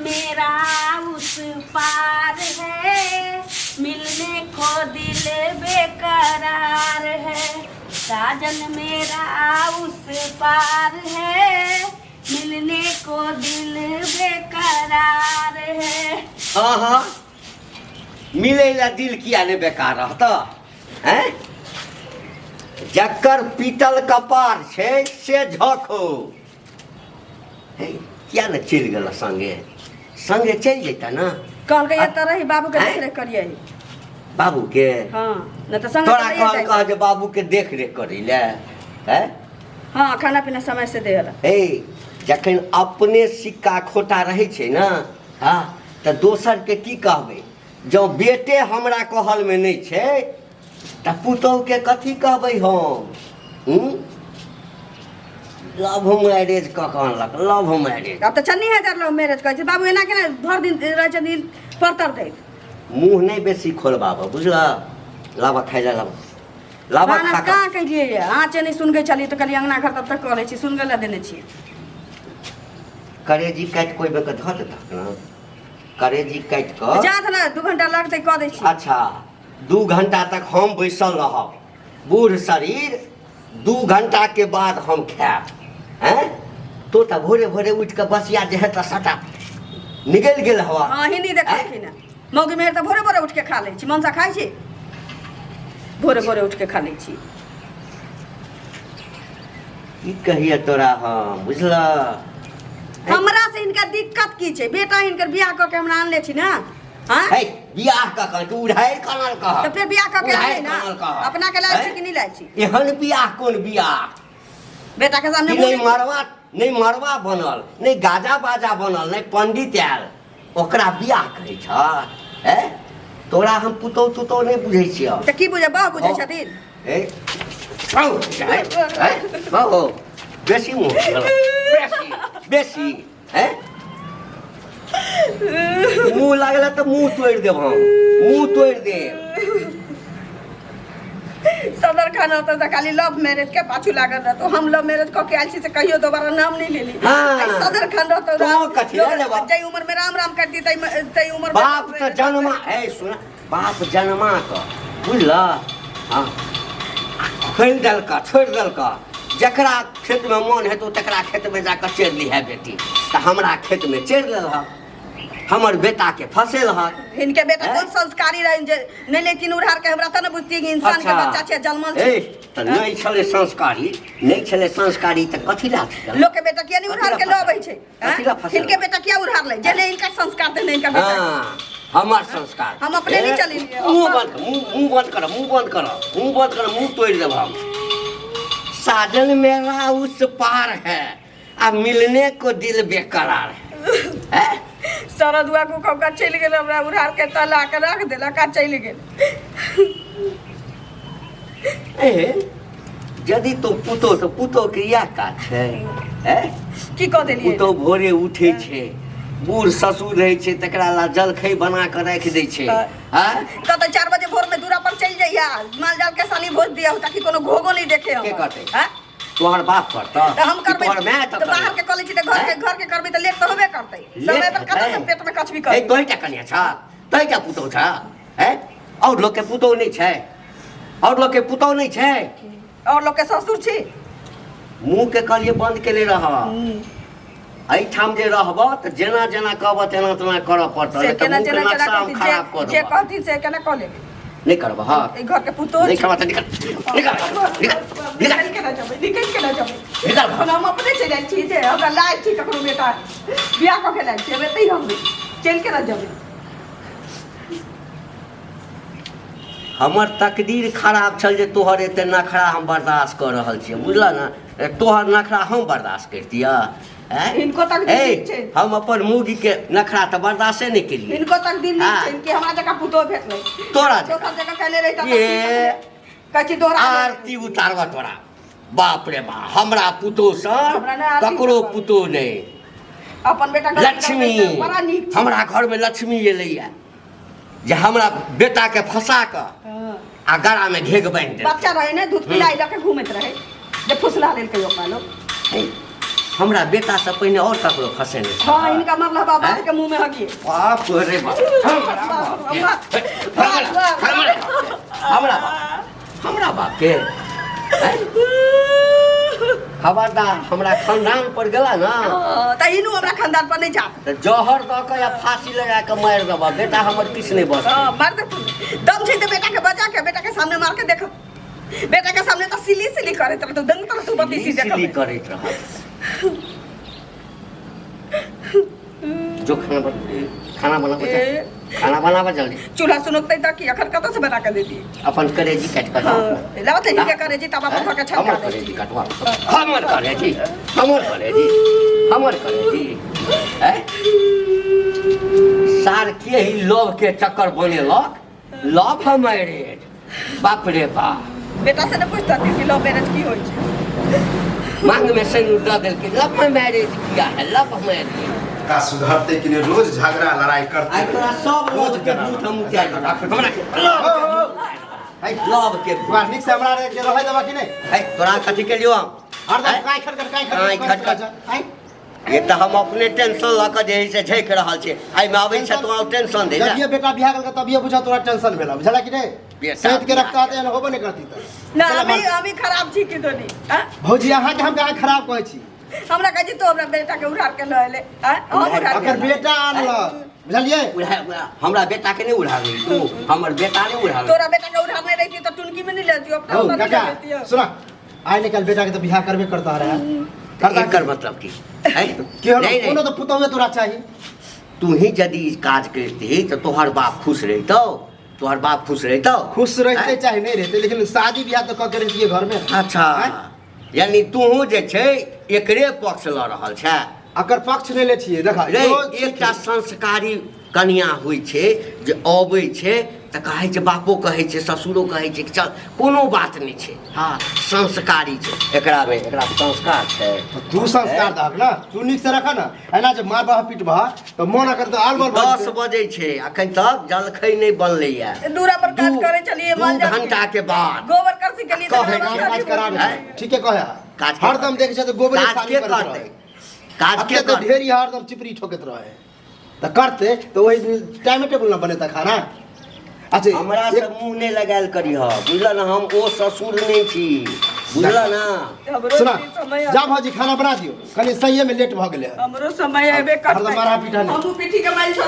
मेरा उस पार है, मिलने को दिल बेकरार है। साजन मेरा उस पार है, मिलने को दिल बेकरार है। हाँ हाँ, मिलै ला दिल किया नहि बेकार रहत हैं? जकर पीतल कपार छै से झखो। हे, किया ने चलि गेल? संगे संगे चलि जैता ने। कहलकै एतऽ रही, बाबूके आँय? देखरेख करियै। बाबूके? हँ, नहि तऽ संगे तोरा तऽ रहिए कहल जाइ। कह जे बाबूके देख रेख करै लए हैं? हँ, खाना पीना समय से दे। हे, जखन अपने सिक्का खोटा रहै छै ने, हँ, तऽ दोसरके की कहबै? जँ बेटे हमरा कहलमे नहि छै तऽ पुतोहुके कथी कहबै हम? हूँ, लव मैरेज कऽ कऽ अनलक, लव मैरेज। आब तऽ 40,000 लव मैरेज कहै छै। बाबू एना केना भरि दिन रहै छथिन परतर दैत? मुँह नहि बेसी खोलबाबऽ, बुझलऽ? लाबऽ खाइ लए, लाबऽ, लाबऽ। भानस खा कऽ। कहाँ केलियै? आँचे नहि सुनगै छलियै तऽ कहलियै अङ्गना घर तब तक कऽ लै छी, सुनगै लए देने छियै। करेजी काटि कऽ ओहिमे कऽ धऽ देतक ने, करेजी काटि कऽ। जा ने, 2 घंटा लगतै, कऽ दै छी। अच्छा, 2 घंटा तक हम बैसल रहब? बूढ़ शरीर, 2 घंटा के बाद हम खायब? हैं, तो तऽ भोरे भोरे उठि कऽ बसिया जे है तऽ सटा निकलि गेल हवा। हँ, हिन्दी देखलखिन हँ। मौगी मेहर तऽ भोरे भोरे उठि के खा लै छी। मनसा खाइ छी, भोरे भोरे उठि के खा लै छी। की कहिए तोरा हम, बुझलह? हमरा से हिनका दिक्कत की छै? बेटा हिनकर बियाह कऽ के हमरा आनले छी ने, हाँ? हे, बियाह कऽ कऽ तू उड़ारि कनल कह। तऽ फेर बियाह कऽ के उड़ारि आनले ने। कनल कह। अपना के लायल छी हैं? कि नहि लायल छी? एहन बियाह कोन बियाह? बेटा के सामने कि नहि मुँह मरवा, नहि मरवा बनल, नहि गाजा बाजा बनल, नहि पंडित आयल, ओकरा बियाह कहै छ? हैं, तोरा हम पुतौ तुतौ नहि बुझै छियौ। तऽ की बुझे? बह बुझै हँ। छथिन। ए औ, हैं, हैं, बहु बेसी मुँह बेसी बेसी हैं, मुँह लागल तऽ मुँह तोड़ि देब हम, मुँह तोड़ि देब। सदर खान होता तऽ खाली लव मैरिज के पाछू लागल रहतो। हम लव मैरिज कऽ के आयल छी से कहियो दोबारा नाम नहीं लेली। हाँ। आई सदर खान रहतो। तो कथी लए लेबऽ? जै उम्र में राम राम करती तै तै उम्र में बाप तऽ जन्मा, ए सुन, बाप जन्मा कऽ, बुझलऽ, हँ, खोलि देलकऽ, छोड़ि देलकऽ, जकरा खेतमे मोन हेतौ तकरा खेतमे जाकऽ चरि लिहे बेटी। तऽ हमरा खेतमे चरि लेलहक, हमर बेटाके फँसेलहक। हिनके बेटा हैं? कोन संस्कारी रहे जे नहीं लेकिन उधार के हमरा तऽ ने बुझतियै कि इंसान के बच्चा छै, जन्मल छै। ए, तऽ नहि छलै संस्कारी, नहि छलै संस्कारी तऽ कथी लए छलै? लोक के बेटा किया नहीं उधार के लबै छै, हैं? कथी लए फँसेलक? हिनके बेटा किया उधार लै जे नहीं हिनका संस्कार दे, नहीं हिनका बेटा? हाँ, हमर संस्कार। हम अपने ए, नहीं चलेलियै। मुँह बंद, मुँह मुँह बंद कर, मुँह बंद कर, मुँह बंद कर, मुँह तोड़ि देब हम। साजन मेरा उस पार है आ मिलने को दिल बेकरार है, हैं? सरदुआ को कौका चलि गेल, हमरा उधार के तला के रख देलक आ चलि गेल। ए, यदि तो पुतोह तऽ पुतोह के इएह काज छै, हैं? की कऽ देलियै? पुतोह भोरे उठै छै, बूढ़ ससुर रहै छै तकरा ला जलखै बना कऽ राखि दै छै। आँय? कहते 4 बजे भोर में दूरा पर चलि जइया, माल जाल के सानी भोज दिया ताकि कोनो घोघो नहीं देखे के हमर। करतै? हैं? तोहर बाप करतऽ? तऽ हम कि करबै। तोहर माय तऽ बाहर के कऽ लै छी तऽ घर के हैं? घर के करबै तऽ लेट तऽ होबे करतै। समय पर कतऽ से हेतै? पेट में कछबी ए करबै? तोहिटा कनिया छ, तोहिटा पुतोह छ? हैं, आओर लोकके पुतोह नहि छै? आओर लोकके पुतोह नहि छै? और लोग के ससुर छी। मुँह के कहलिए बंद केने रह। एहिठाम जे रहबह तऽ जेना जेना कहबह तेना तेना करऽ पड़तऽ, से नहि तऽ केना मुँहके जेना जेना नक्शा हम कहती खराब कऽ जे जे देबह। कहती से केना कऽ लेबै? नहि करबह? हँ। एहि घर के पुतोह नहि छी। करबह तऽ निकल, निकल, निकल, निकल। निकल के ना जेबै, निकल के ना जेबै। निकल। तखन हम अपने चलि आयल छी जे हमरा लायल छी ककरो बेटा बियाह कऽ के लायल छी, हम एतहि रहबै, चलि के ना जेबै। हमर तकदीर खराब छल जे तोहर एते नखरा हम बर्दाश्त कऽ रहल छियै, बुझलह ने? ए, तोहर नखरा हम बर्दाश्त करितियै? आँय? हिनको तकदीर ए, नीक छै। हम अपन मौगीके नखरा तऽ बर्दाश्ते नहि केलियै। हिनको तकदीर नीक हाँ। छै कि हमरा जकाँ पुतोह भेटलै। तोरा जकाँ। दोसर जगह कैले रहिता तऽ ए। कहै छी दोहरा आरती उतारबह तोरा। बाप रे बाप, हमरा पुतोहसँ हमरा नहि आरती ककरो उतारब। पुतोह नहि। अपन बेटा गलती लक्ष्मी करतै तऽ बड़ा नीक छै। हमरा घरमे लक्ष्मी एलैया जे हमरा बेटाके फंसा कऽ आ गरामे घेघ बान्हि देलकै। बच्चा रहे ने, दूध पिलाई लऽ के घूमैत रहे जे फुसला लेलकै ओकरा लोग। हे, हमरा बेटा से पहिने और ककरो फसेने छै? हाँ, इनका मरला बाबा के मुंह में हगी। बाप रे बाप, हमरा बाप के, हमरा हमरा बाप, हमरा बाप के खबरदार, हमरा खानदान पर गेला ना। हाँ, तऽ इनू हमरा खानदान पर नहीं जा। तऽ जहर दऽ कऽ या फांसी लगा कऽ मारि देबऽ, बेटा हमर किछु नहि बचतै। हाँ, मार दे तू। दम छै तऽ बेटा के बजा के बेटा के सामने मार के देख। बेटा के सामने तऽ सिली सिली करैत रहतौ, दंग तऽ रहतौ बत्तीसी सिली देखऽ। सिली करैत रहत। जो खाना बना, खाना बनाबऽ जा। ए। खाना बनाबऽ जल्दी। चूल्हा सुनकतै तऽ की अखन कतऽ से बना के देती? अपन करेजी काटि कऽ हाँ, लाओ तऽ हिनके करेजी तबा पर धऽ के छनका हमर दै करेजी छी। काटवा, हमर करेजी, हमर करेजी, हमर करेजी। हैं? सार के ही लव के चक्कर बनेलक, लव मैरिज, बाप रे बाप। बेटा से ने पूछता कि लव मैरिज की होइ छै? मांग में सिंदूर दऽ देलकै, लव मैरिज किया है, लव मैरिज। का सुधरते कि नहीं, रोज झगड़ा लड़ाई करते। आइ तोरा सब रोज लव के झगड़ा। भूत हम उतारि देबौ। हमरा लव के भूत। तोरा नीक से हमरा के रहै देबा कि नहीं? है, तोरा कथी के लियो हम? हरदम हैं? काई खटखट काई काई खटखट खटखट। आइ ये तऽ हम अपने टेंशन लऽ कऽ जे है से झेक रहल छी, एहिमे आबै छै तो और टेंशन दे। जब ये बेटा बियाह केलकै तभिए बुझा तोरा टेंशन भेला, बुझला कि नहीं? बेटा सैत के बियाह रखता तऽ एहन होबो नहीं करती तऽ। ना, चला हमी खराब छी कि दोनी? हाँ? भौजी, अहाँके हम कहाँ खराब कहै छी? हमरा कहै छी तो हमरा बेटा के उधार के लऽ एले। हाँ? हम उधार के अकर बेटा आनलक, बुझलियै? उड़ा, उड़ा, हमरा बेटा के नहीं उड़ाबी तू, हमर बेटा नहीं उड़ाबी। तोरा बेटा के उधार नहीं रहती तो टुनकी में नहीं लेती, अपना हौ उधार नहीं काका लेती। सुना, आइ निकाल बेटा के तऽ बियाह करबे करता रहे। करता एकर मतलब की? हैं? की होलो? नहीं, कोनो नहीं। तऽ पुतहुए तोरा चाही। तू ही यदि ई काज करती तऽ तोहर बाप खुश रहितौ, तोहर बाप खुश रहितौ। खुश रहते हैं? चाहे नहीं रहते, लेकिन शादी बियाह तऽ कऽ के रहितियै घर में। अच्छा, हैं? यानी तूहू जे छै एकरे पक्ष लऽ रहल छै। अकर पक्ष नहि लै छियै, देखा। रे, इहो ठीक एकटा है। संस्कारी कनिया होइ छै जे अबै छै तऽ कहै छै, बापो कहै छै, ससुरो कहै छै कि चल कोनो बात नहि छै। हँ, संस्कारी छै। एकरामे एकरा संस्कार छै। तऽ तू संस्कार दहक ना, तू नीक से रख ना, एना जे मारबह पीटबह तऽ मोन अकर तऽ आल बल भऽ 10 जेतै। बजै छै, अखन तक जलखै नहि बनलैया। दूरा पर काज करै छलियै, दू माल जाल के। घंटा के बाद गोबर करसी के लिए कहै तऽ छै। काज कराबै छै। हैं? ठीके कहै। काज के हरदम करतै? देखै छै तऽ गोबरे काज सानी के करैत करतै? रहै। काज के अते तऽ करतै? ढेरी हरदम चिपरी ठोकैत रहै। तऽ करतै तऽ ओहि टाइमे टेबुल ने बनेतै खाना। अच्छा, हमरा से मुँह नहि लगायल करीह, बुझल ना? हम ओ ससुर नहि छी, बुझल ना? हमरो सुना, भी समय जा भौजी खाना बना दियौ, कनि सहिए में लेट भऽ गेलै। हमरो समय अयबे करतै। हरदम मारा पीटा नहि। हमहूँ पीठी के मारि।